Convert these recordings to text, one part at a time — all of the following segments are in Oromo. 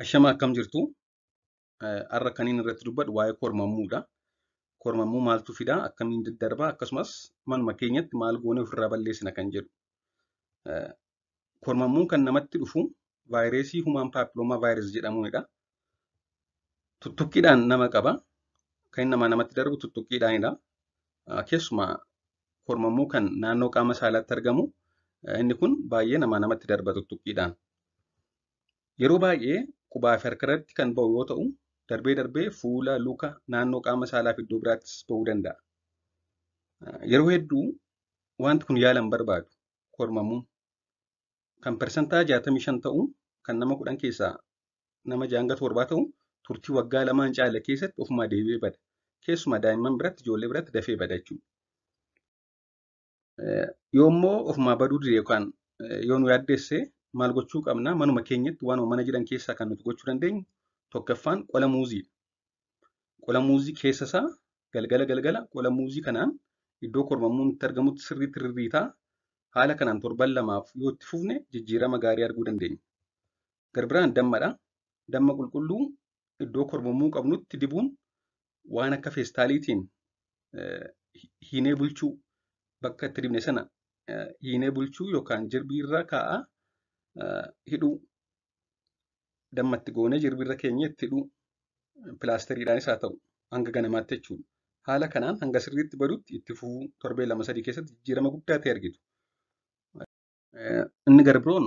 Ashama akkam jirtu? Har'a kan inni irratti dubbadhu waa'ee kormammuudha. Kormammuu maaltu fidaa? Akkamiin daddarbaa? Akkasumas manuma keenyatti maal goonee ofirraa balleessina kan jedhu. Kormammuun kan namatti dhufu vaayirasii humaan paapiloomaa vaayirasii jedhamuunidha. Tuttuqqiidhaan nama qaba. Kan inni namaa namatti darbu tuttuqqiidhaanidha. Keessumaa kormammuu kan naannoo qaama saalaatti argamu inni kun baay'ee namaa namatti darba tuttuqqiidhaan. Yeroo baay'ee qubaa fi harka irratti kan ba'u yoo ta'u, darbee darbee fuula, luka, naannoo qaama saalaa fi iddoo biraattis ba'uu danda'a. Yeroo hedduu wanti kun yaala hin barbaadu kormammuun. Kan 65% ta'u kan nama 10 keessaa nama 6-7 ta'u turtii waggaa 2 hin caalle keessatti ofumaa deebi'ee bada. Keessumaa daa'imman biratti, ijoollee biratti dafee bada jechuudha. Yoo immoo ofumaa baduu dide yookaan yoo nu yaaddeesse maal gochuu qabna? Manuma keenyatti waanuma mana jiran keessaa kan nuti gochuu dandeenyu tokkoffaan qola muuziidha. Qola muuzii keessa isaa galgala galgala qola muuzii kanaan iddoo kormammuun itti argamutti sirriitti rirriitaa haala kanaan torban 2f yoo itti fufne jijjiirama gaarii arguu dandeenya. Garbiraan dammadha. Damma qulqulluu iddoo kormammuu qabnutti dibuun waan akka feestaaliitiin hiinee bulchuu bakka itti dibne sana hiinee bulchuu yookaan jirbii irra kaa'aa hidhuu dammatti goonee jirbii irra keenya itti hidhuu pilaasteriidhaanis haa ta'u hanga ganamaatti jechuudha. Haala kanaan hanga sirriitti badutti itti fufuu torbee 2-3 keessatti jijjiirama guddaa ta'e argitu. Inni garbiroon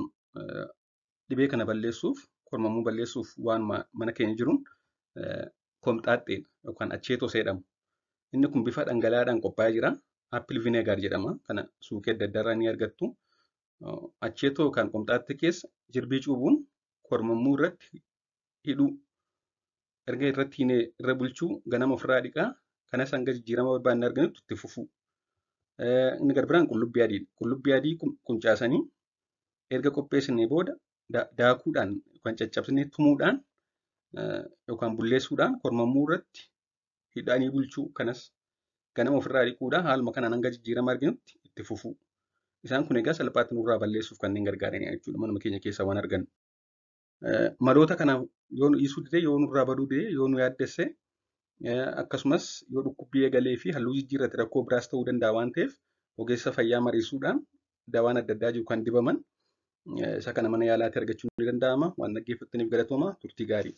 dhibee kana balleessuuf kormammuu balleessuuf waan mana keenya jiruun komxaaxxeedha yookaan acheetoo jedhamu. Inni kun bifa dhangala'aadhaan qophaa'ee jira. Appil vineegar jedhama. Kana suuqii adda addaa irraa ni argattu. Acheetoo yookaan komxaaxxee keessa jirbii cuubuun kormammuu irratti hidhuu. Erga irratti hiinee irra bulchuu ganama ofirraa dhiqaa. Kanas hanga jijjiirama barbaanne arganutti itti fufuu. Inni garbiraan qullubbii adiidha. Qullubbii adii quncaasanii erga qopheessinee booda daakuudhaan yookaan caccabsinee tumuudhaan yookaan bulleessuudhaan kormammuu irratti hidhanii bulchuu kanas ganama ofirraa dhiquudhaan haaluma kanaan hanga jijjiirama arginutti itti fufuu. Isaan kun egaa salphaatti nurraa balleessuuf kanneen gargaaranidha jechuudha manuma keenya keessaa waan argannu. Maloota kanaaf yoo nu dhiisuu dide, yoo nurraa baduu dide, yoo nu yaaddesse akkasumas yoo dhukkubbii eegalee fi halluu jijjiirrate rakkoo biraas ta'uu danda'a waan ta'eef ogeessa fayyaa mariisuudhaan dawaan adda addaa jiru kan dibaman isa kana mana yaalaatti argachuun ni danda'ama. Waan dhaggeeffattaniif galatooma. Turtii gaarii.